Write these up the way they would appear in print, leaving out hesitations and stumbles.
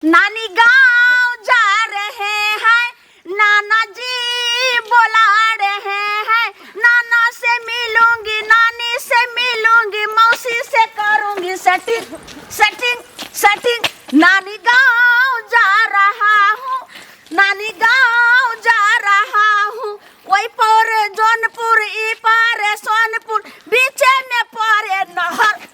नानी गांव जा रहे हैं, नाना जी बुला रहे हैं, नाना से मिलूंगी, नानी से मिलूंगी, मौसी से करूंगी सेटिंग सेटिंग सेटिंग। नानी गांव जा रहा हूँ, नानी गांव जा रहा हूँ। ओहि पर जौनपुर, ई पार सोनपुर, बीचे में पड़े नहर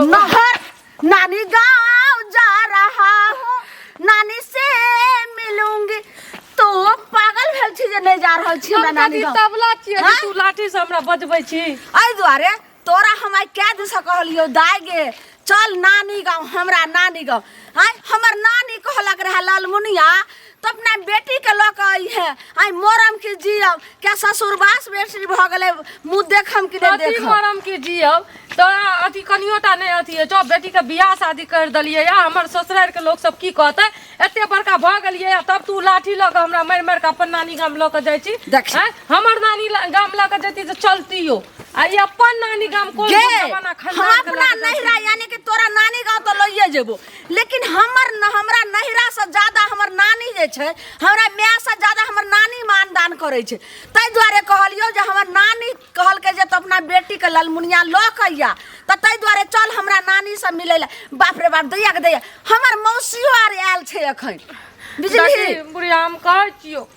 नहर। नानी गांव जा रहा हूँ, नानी से मिलूंगी। तो पागल भेल छी जे नहि जा रहल छी हमरा हम नानी कथी गाँव? तबला छियै जे हाँ? तू लाठी से हमरा बजबै छी? एहि दुआरे तोरा हम आइ कए दिनसँ कहलियौ, दाय गे चल नानी गाँव, हमरा नानी गाँव। आइ हमर नानी कहलक रहे, लालमुनिया तो अपना बेटीके लऽ कऽ अइहे, आइ मरम कि जियब, क्या ससुरबास बेटी भऽ गेलै, मुँह देखम कि नहि कथी देखम। मरम की जियब? तोरा अथी कनियोटा नहि अथी होइ छौ? बेटीके बियाह शादी करि देलियै या हमर ससुरारिके लोक सब की कहतै? एते बड़का भऽ गेलियै या तब तू लाठी लऽ कऽ हमरा मारि मारि कऽ अपन नानी गाम लऽ कऽ जाइ छी? देख। आँय? हमर नानी गाम लऽ कऽ जैती तऽ चलतियो, आ ई अपन नानी गाम कोन गे जमाना हम खानदान के अपना लऽ कऽ जाइ छी? नैहरा यानी कि तोरा नानी गाँव तऽ लइए जेबो, लेकिन हमर न हमरा नैहरा से ज्यादा हमर नानी जे छै, हमरा माय से ज्यादा हमर नानी मानदान करै छै। ताहि दुआरे कहलियौ जे हमर नानी कहलकै जे तो अपना बेटीके ललमुनिया लऽ कऽ अइया, तऽ ताहि दुआरे चल हमरा नानीसँ मिलै लए। बाप रे बाप, दैया के दैया, हमर मौसियो आर आयल छै एखन, बुझलिही? देखी बुढ़िया, हम कहै छियौ,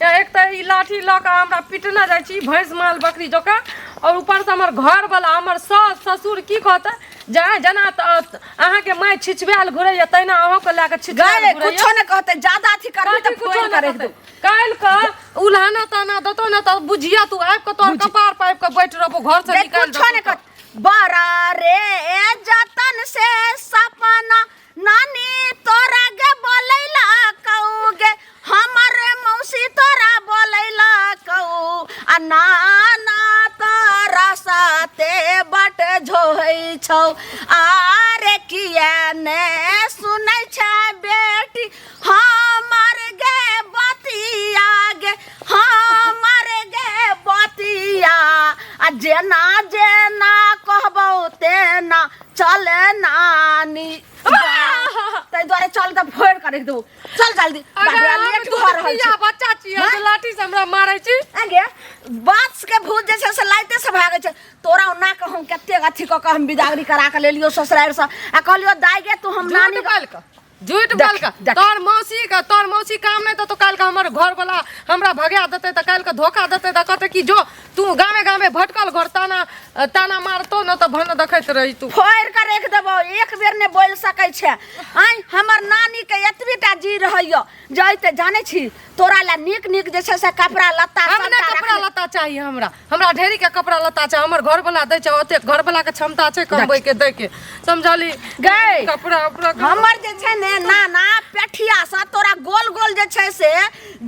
एक तऽ ई लाठी लऽ कऽ हमरा पिटने जाइ छी भैंस माल बकरी जकाँ, आओर ऊपरसँ हमर घरवला, हमर सास ससुर की कहतै? जे जेना अहाँके माय छिछबायल घुरैया तहिना अहूँके लए कऽ छिछबायल गए घुरैया। कुछो नहि कहतै, ज्यादा अथी करबी तऽ कथी कुछो फोड़ नहि कऽ राखि कहतै? देबौ। काल्हि कऽ उल्हाना ताना देतौ ने तऽ बुझिया तू आबि कऽ तोहर कपार पाबि कऽ बैठ रहबो, घर से गे, निकालि कुछो नहि देतौ। कहत। बड़ा रे जतन से सपना नानी तोरा गे बोलैला कहू गे, हमर मौसी तोरा बोलैला कहू, आ नाना तोरा साथे बट झोहै छौ। आरे किया ने सुनै छै बेटी हमर गे बतिया गे, हमर गे बतिया? आ जेना जेना कहबौ तेना चल नानी। ताहि दुआरे चल तऽ फोड़ि कऽ राखि देबौ, चल जल्दी। बाप रे, अगर हम लेट दूध भऽ रहल पिया छै। बच्चा छियै हाँ? जे लाठी से हमरा मारै छी? आगे बाँस के भूत जे छै से लाइते से भागै छै। तोरा ओना कऽ हम कतेक अथी कऽ कऽ हम बिदागरी करा कऽ लेलियौ ससुरारि से, आ कहलियौ दाइ गे तू हम नानी झूठ बोल कऽ, झूठ देख, बोल कऽ। देख। तोहर मौसी के, तोहर मौसी काम नहि देतौ, काल्हि के हमर घर वाला हमरा भगा देतै, तऽ काल्हि के धोखा देतै, तऽ कहतै कि जो तू गामे गामे भटकल घर, ताना ताना मारतौ ने तऽ भन देखैत रही तू। फोड़ि कऽ राखि देबौ, एक बेर नहि बोलि सकै छै। आँय, हमर नानीके एतबी टा जी रहैए जे अइते जानै छी तोरा लए नीक नीक जे छै से कपड़ा लत्ता हम नहि सबटा कपड़ा रखने। लत्ता चाही हमरा, हमरा ढेरी के कपड़ा लत्ता चाही। हमर घर वाला दै छै ओते, घर वाला के क्षमता छै कमबै के दै के, समझली? गै, कपड़ा उपड़ा हमर जे छै ने नाना पेठिया से तोरा गोल गोल जे छै से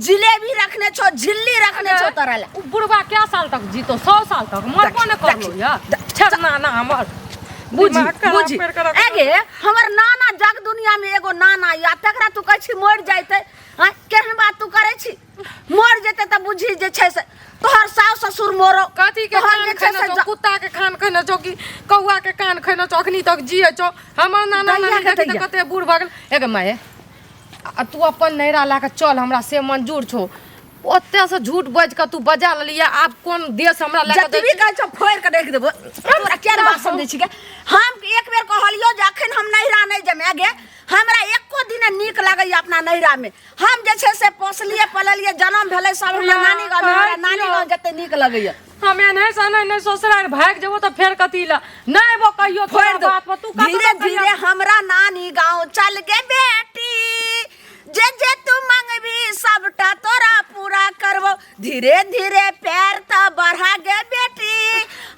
जिलेबी रखने छौ, झिल्ली रखने छौ तोरा लए। उ बुढ़वा क्या साल तक जीतो? 100 साल तक मरबो ने करलो या छेड़ नाना हमर। बुझी दिमाग खराब बुझी कर कर रख। एगे हमर नाना जग दुनिया में एगो नाना या, तकरा तू कहै छी मरि जैते? आँय, केहन बात तू करै छी? मर जेतै तऽ बुझी जे छै से तोहर सास ससुर मरो। कथी के तोहर कान जे छै खैने से छौ? कुत्ता के खान खैने छौ कि कौआ के कान खैने छौ? अखनी तक जिए छौ हमर नाना दैया नानी के देखी तऽ दैया। कते बूढ़ भऽ गेल। एगे माये, आ तू अपन नैहरा लए कऽ चल, हमरा से मंजूर छौ। ओते से झूठ बाजि कऽ तू बजा लेलियै, आब कोन देश हमरा लए कऽ दै जतबी कहै छौ फोड़ि कऽ राखि देबो। तोरा किया ने बात समझै छी गे? हम एक बेर कहलियौ जे अखन हम नैहरा नहि जेबै गे, हमरा एको दिन नीक लागैया अपना नैहरामे। हम जे छै से पोसलियै पललियै, जन्म भेलै सब हमरा नानी गाँवमे, हमरा नानी गाँव जते नीक लगैया। हम एनहे से एनहे नहि ससुरारि भागि जेबो तऽ फेर कथी लए नहि एबो कहियो फोड़ि तोरा दो। बात पर तू कतऽ धीरे कहिया- धीरे हमरा नानी गाँव चल गे बेटी, जे जे तू मंगबी सबटा तोरा पूरा करबो। धीरे धीरे पैर तऽ बढ़ा गे बेटी,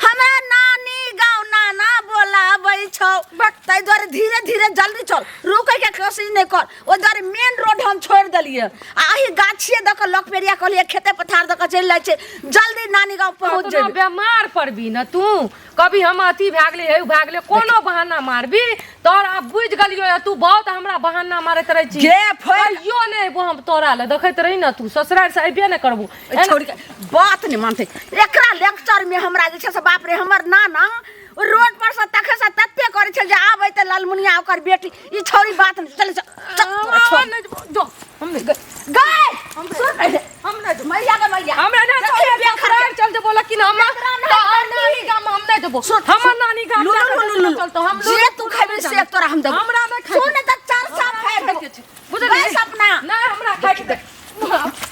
हमरा नानी गाँव नाना बोलाबै छौ। ताहि दुआरे धीरे धीरे जल्दी चल, रुकै के कोशिश नहि कर। ओहि दुआरे मेन रोड हम छोड़ि देलियै आ एहि गाछिए दऽ कऽ लकपेरिया कहलियै खेते पथार दऽ कऽ चलि जाइ छै, जल्दी नानी गाँव पहुँच कतनो जेबै। बेमार पड़बी ने तू, कभी हम अथी भए गेलै, हे भए गेलै, कोनो बहाना मारबी तोहर। आब बुझि गेलियो या तू बहुत हमरा बहाना मारैत रहै छी। गे, फोड़ि- कहियो नहि अयबो हम तोरा लए, देखैत रही ने, तू ससुरारि से अयबे नहि करबो। छोड़ के बात नहि मानतै। एकरा लेक्चर में हमरा जे छै से बाप रे, हमर नाना रोड पर से तखे से तते करै छल जे आबै तऽ लालमुनिया ओकर बेटी ई छौरी बात नहि चल चल चल तोरा छोड़। हम नहि जेबो जो हम नहि गए सुन पहिले हम नहि जेबो मैया के मैया हमरा नहि देखी चल बेखर के। चल जेबो लेकिन हम एकरा नहि नानी गाम हम नहि जेबो सुन, हमर सुन। नानी गाम लू, जा लू, कऽ लू, लू, लू। चल तो हम जे तू खेबी से तोरा हम देबो हमरा नहि खाइ सुन तऽ चार साफ फाड़ि देबो बुझलियै बस अपना नहि हमरा खाइ के दे।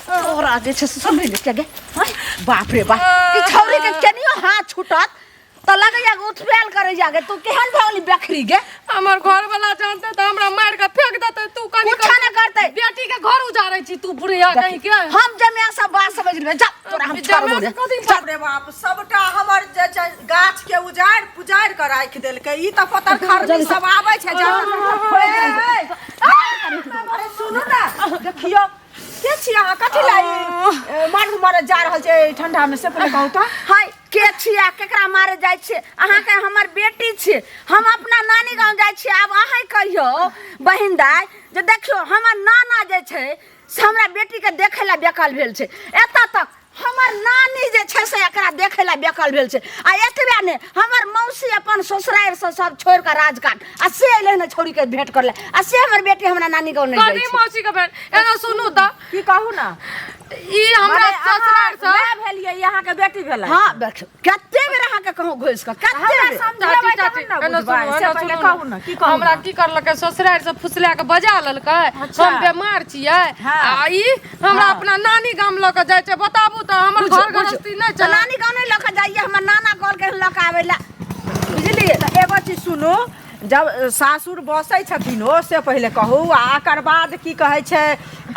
तोरा जे छै से सुनै ले के गे हँ? बाप रे बाप ई छौरी के केनियो हाथ छूटत तऽ लगैया उठबेल करै जागे तू केहन भऽ गेली बकरी गे हमर घर वाला जानते तऽ हमरा मारि के फेंक देते तू कनी कुछो नहि करतै। बेटी के घर उजारै छी तू बुढ़िया कहीं के हम जमिया सब बात समझ लेबै जा तोरा हम छोड़ जमिया दे से कथी बाप रे बाप सबटा हमर जे छै गाछ के उजाड़ि पुजाड़ि के राखि देलकै ई तऽ पतर खरनी सब आबै छै अरे सुनू ने देखियौ के छी अहाँ कथी ला ई मर्द मरद जा रहल छै एहि ठंडा में से पहिले कहू तऽ हाय के छियै आ केकरा मारे जाइ छियै अहाँके हमर बेटी छियै हम अपना नानी गाँव जाइ छियै आब अहाँ कहियौ बहिन दाय जे देखियौ हमर नाना जे छै से हमरा बेटीके देखै लए बेकल भेल छै एतऽ तक हमर नानी जे छै से एकरा देखै लए बेकल भेल छै आ एतबे नहि हमर मौसी अपन ससुरारिसँ सब छोड़ि कऽ राजघाट आ से अयलै हन छौड़ीके भेंट करलै आ से हमर बेटी हमरा नानी गाँव नहि जाइ कथी छै मौसी के बहन एना सुनू तऽ की कहू ने ई हमरा मने अहाँ ससुरार से माय भेलियै ई अहाँके बेटी भेलै हाँ देखियौ कते बेर अहाँके कहूँ घुसि कऽ कते हमरा बेर समझेबै चाची, तहन ने एना बुझबै सुनू, से एना पहिले सुनू कहू ने की कहू हमरा की करलकै ससुरार से फुसला के बजा लेलकै अच्छा। हम बेमार छियै हाँ। आ ई हमरा हाँ। अपना नानी गाम लऽ के जाइ छै बताबू तऽ हमर बुझियौ, घर गृहस्थी बुझियौ। नहि तऽ छै नानी गाँव नहि लऽ कऽ जाइए हमर नाना कहलकै हन लऽ कऽ आबै लए बुझलियै तऽ एगो चीज सुनू जब सासुर बसै छथिन ओ से पहिले कहू आ एकर बाद की कहै छै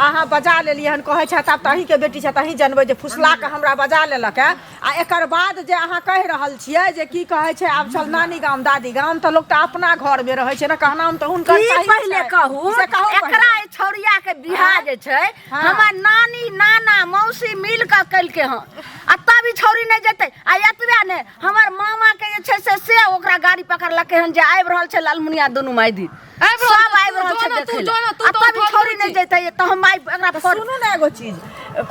अहाँ बजा लेलियै हन कहै छथि आब तऽ अहीँके बेटी छथि अहीँ जनबै जे फुसला कऽ हमरा बजा लेलक हँ आ एकर बाद जे अहाँ कहि रहल छियै जे की कहै छै आब चल नानी गाम दादी गाम तऽ लोक तऽ अपना घरमे रहै छै ने कहनाम तऽ हुनकर ई सही पहिले छै। कहू से कहू एकरा पहिले। ई छौड़िया के बियाह जे छै हाँ। हमर नानी नाना मौसी मिल कऽ केलकै हँ आ तब ई छौड़ी नहि जेतै आ एतबे नहि हमर मामा के जे छै से से ओकरा गाड़ी पकड़लकै हन जे आबि रहल छै लालमुनिया दुनू माय दी आबि रहल सब छै, आबि रहल तू छै जो ने, तू देखै जो ने, लए तू आ तऽ तब ई उठल छौड़ी नहि नहि छी। जेतै तऽ हम माय एकरा तऽ फोन सुनू ने एगो चीज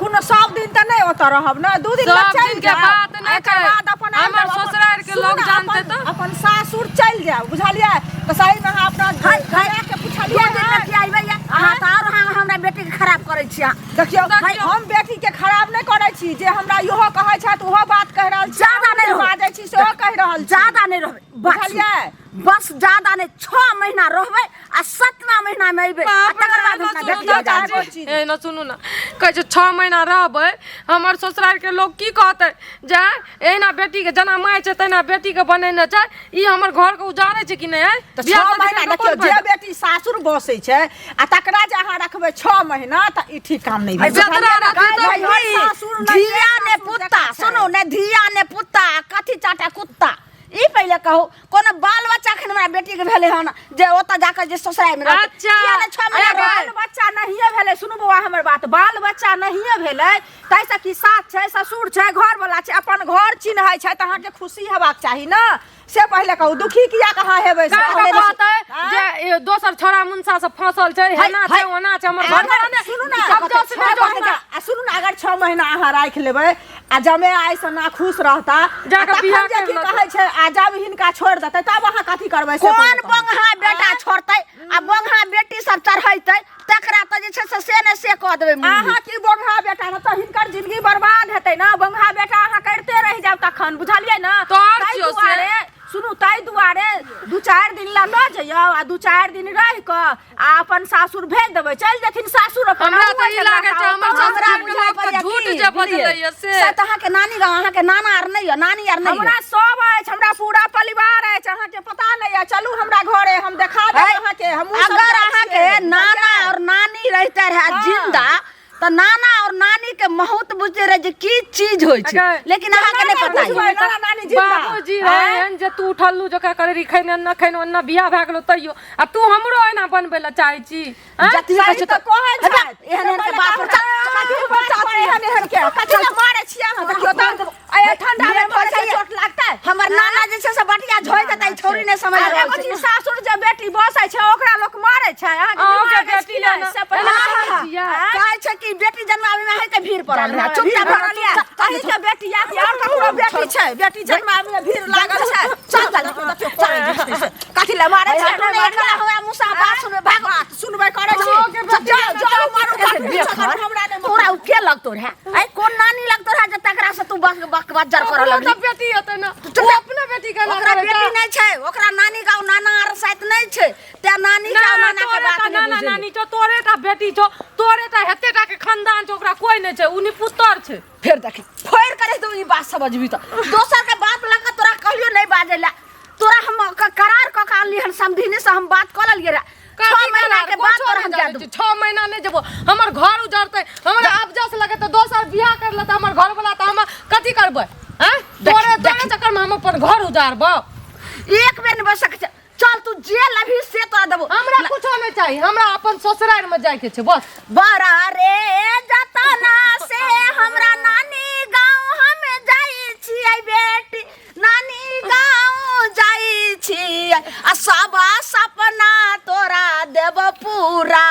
कोनो सब दिन तऽ नहि ओतऽ रहब ने दू दिन लए सब चलि दिन के जायब बात नहि आ एकर छै। बाद अपन आबि हमर जायब, अपन- ससुरारि के सुनू लोग ने, जानतै अपन- तऽ? अपन सासुर चलि जायब बुझलियै तऽ सही में अहाँ अपना हाय, हाय। घरे के दू पुछलियै दिन लए की अयबै ये? अहाँ तऽ आओर अहाँ हमरा बेटीके खराब करै छी अहाँ देखियौ देखियौ। हम बेटी के खराब नहि करै छी जे हमरा इहो कहै छथि ओहो बात कहि रहल छी ज्यादा नहि जे रहू। बाजै छी सेहो कहि रहल छी ज्यादा नहि रहबै बस बुझलियै? बस ज्यादा नहि 6 महीना रहबै आ 7वां महीना में अयबै आ तकर बाद हमरा देखियौ देखियौ चाची। चाची। ए न सुनू ना कहै छै 6 महीना रहबै हमर ससुराल के लोग की कहतै जे एहिना बेटी के जेना माय छै तहिना बेटी के बनेने छै ई हमर घर के उजाड़ै छै कि नहि आँय? तऽ बियाह छओ शादी महीना करिके कोन देखियौ जे फायदा? बेटी सासुर बसै छै आ तकरा जे अहाँ रखबै 6 महीना तऽ ई ठीक काम नहि भेल जतरा बुझलियै ने? रहतै तऽ नैहर सासुर नहि धिया ने सासुर पुत्ता जकाँ छै। सुनू ने धिया ने पुत्ता कथी चाटा कुत्ता ई पहिले कहू कोनो बाल बच्चा एखन हमरा बेटी के भेलै हन जे ओतऽ जाकऽ जे ससुराल मे रहतै अच्छा। किया ने 6 महीना अरे रहतै? बाल बच्चा नहिए भेलै सुनू बौआ हमर बात बाल बच्चा नहिए भेलै ताहिसँ कि सास छै ससुर छै घरवला छै अपन घर चिन्है छै तऽ अहाँके खुशी हेबाक चाही ने से पहिले कहू दुखी किया कहाँ हेबै से काल्हि पहिले कहतै आँय? जे ए, दोसर छोड़ा मुनसा से फंसल छै हेना छै है। ओना छै हमर घर अगर ने सुनू ने सब जोश छओ ने जोश महीना आ सुनू ने अगर 6 महीना अहाँ राखि लेबै आ जमे आइ से ना खुश रहता जाके आ तखन बियाह जे कर की लेतै। कहै छै आ जब हिनका छोड़ि देतै तब अहाँ कथी करबै से कोन पहिले कहू। बंगहा बेटा छोड़तै आ बंगहा बेटी सब चढ़ैतै तकरा तऽ जे छै से से ने से कऽ देबै मुँह अहाँ की बंगहा बेटा रहतै हिनकर जिंदगी बर्बाद हेतै ने बंगहा बेटा अहाँ करिते रहि जायब तखन बुझलियै ने तोहर ताहि छियौ से। दुआरे सुनू ताहि दुआरे दू चारि दिन ला लऽ जइयौ आ दू चारि दिन रहि कऽ आ अपन सासुर भेज देबै चलि जेथिन सासुर अपन हमरा अहूँ तऽ ई एहिठाम लागै छै रहता, हमर ओतऽ ससुराल के बुझाइ लोक तऽ पड़ैया झूठ की, जे बुझलियै? बजलैया से। से तऽ अहाँके नानी गाँव अहाँके नाना आर नहि यऽ नानी आर नहि हमरा यऽ सब अछि हमरा पूरा परिवार अछि अहाँके पता नहि अछि चलू हमरा घरे हम देखा देब है, अहाँके हमहूँ सब अगर जाइ अहाँके छियै, नाना बुझलियै? और नानी रहते रहे हाँ। जिंदा तऽ नाना और नानी के महत्व बुझते रहे जे की चीज होइ छै अगर- लेकिन अहाँके नहि पता बुझबै, यऽ नाना नानी जिंदा। बाबूजी रहन जे तू उठल्लू जका करे रही खैने न खैने ओन्ना बियाह भए गेलो तैयो आ तू हमरो एना बनबै लए चाहै छी आँय? जतबी सही कहै छै तऽ कहै हेबे, छथि। एहन एहन के बाप पर चल, कथी बच्चा पर एहन एहन के कथी लए मारै छियै अहाँ देखियौ तऽ आइ ठंडा मे मारै छै चोट लागतै हमर नाना जे छै से बटिया झोइ देतै ई छौरी नहि समझ आ रहल एगो छै चीज सासुर जे बेटी बसै छै ओकरा लोक मारै छै अहाँके अहाँके दिमाग अछि बेटी कि नहि? लए से पहिले एना कहू। कहै छियै। आँय? कहै छै कि बेटी जन्माबै मे अहींके भीड़ पड़ल रहै भीड़ चुपचाप भरल यऽ। अहींके बेटी यऽ कि आओर ककरो बेटी छै बेटी जन्माबै मे भीड़ लागल छै चल चल देखियौ, देखियौ, करै छै से। कथी लए मारै छै? हटू ने, एकरा हमरा मुँह से बात सुनबै, भाग। बात सुनबै करै छी। अहाँके बेटी जाउ, जाउ, मारू, कैसे काटू, बेखर? हमरा नहि तोरा उ के लगतो रहे? ऐ कोन नानी लगतो रहे जे तकरा से तू बक बक बज्जर करऽ ओकरो लगली? तऽ बेटी हेतै ने, ओ अपने बेटी के ना ओकरा करै छै। बेटी नहि छै, ओकरा नानी गाँव नाना आर शायद नहि छै, तें नानी ना, गाँव नाना के तोरे बात टा नहि नाना बुझेलै। नानी छौ, तोरे टा बेटी छौ, तोरे टा हेते टा के खानदान छौ, ओकरा कोई नहि छै, उ निपुत्तर छै। फेर देखी, फोड़ के रहि दू ई बात समझबी तऽ दोसर के बात लऽ कऽ तोरा कहलियो नहि बाजै लए। तोरा हम करार कऽ के आनली हन, समधिनी से हम बात कऽ लेलियै रहे। 6 कथी महीना करार? के बाद कुछो तोरा नहि हम जानै दए छी। देबौ। 6 महीना नहि जेबो, हमर घर उजड़तै, हमरा अबजस लगे तऽ दोसर बियाह कर लेतै हमर घर वाला, तऽ हम कथी करबै? आँय? तोरे तोरे चक्कर में हम अपन घर उजारबौ? एक बेर नहि बच सकै छै। चल, तू जे लभी से तोरा देबो। हमरा कुछो नहि चाही, हमरा अपन ससुरारि में जाय के छै बस। बड़ा रे जतना से हमरा नानी गाँव हम जाइ छियै, बेटी नानी गाँव जाइ छियै, आ सब सपना तोरा देब पूरा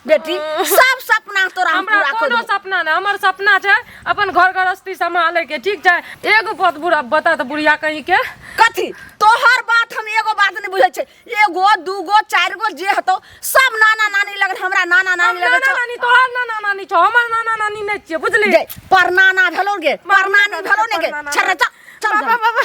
बेटी, सब सपना तोरा हम हमरा पूरा कर कोनो देबो। सपना नहि, हमर सपना छै अपन घर गृहस्थी सम्हाले के, ठीक छै? एगो बात बुढ़ा बता तऽ बुढ़िया कहीं के। कथी तोहर बात? हम एगो बात नहीं बुझै छै, एगो दूगो चारि गो जे हेतौ सब नाना नानी लगन, हमरा नाना नानी नाना लगन छौ। नानी तोहर नाना नानी छौ, हमर नाना नानी नहि छियै, बुझली? गे, परनाना भेलो गे, परनानी भेलो ने गे। परनाना। छर्रे चल चल। बाबा बाबा।